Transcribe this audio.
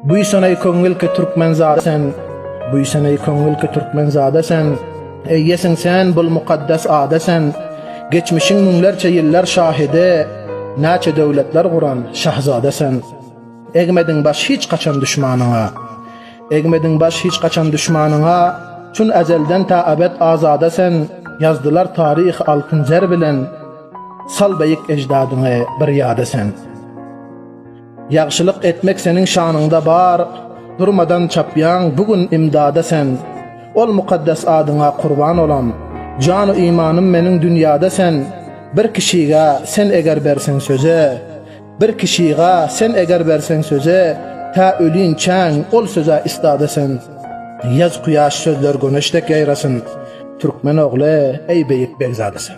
Buýsanaý köňül ki türkmenzada sen, Buýsanaý köňül ki türkmenzada sen, Eýesiň sen bul mukaddes ada sen, Geçmişiň müňlerçe ýyllar şahydy, Näçe döwletler guran şahzada sen. Egmediň baş hiç haçan duşmanyňa, Egmediň baş hiç haçan duşmanyňa, Çün ezelden ta ebed azada sen, Ýazdylar taryhy altyn zer bilen, Sal beýik eždadyňy bir ýada sen. Ýagşylyk etmek seniň şanyňda bar, Durmadan çapýaň bu gün imdada sen. Ol mukaddes adyňa kurban olam, Janu imanym meniň dünýada sen. Bir kişiga sen eger berseň söze, Bir kişiga sen eger berseň söze, Tä ölinçäň ol söze istada sen. Ýaz kuýaş sözler güneş dek ýaýrasyn, Türkmen ogly, eý beýik begzada sen.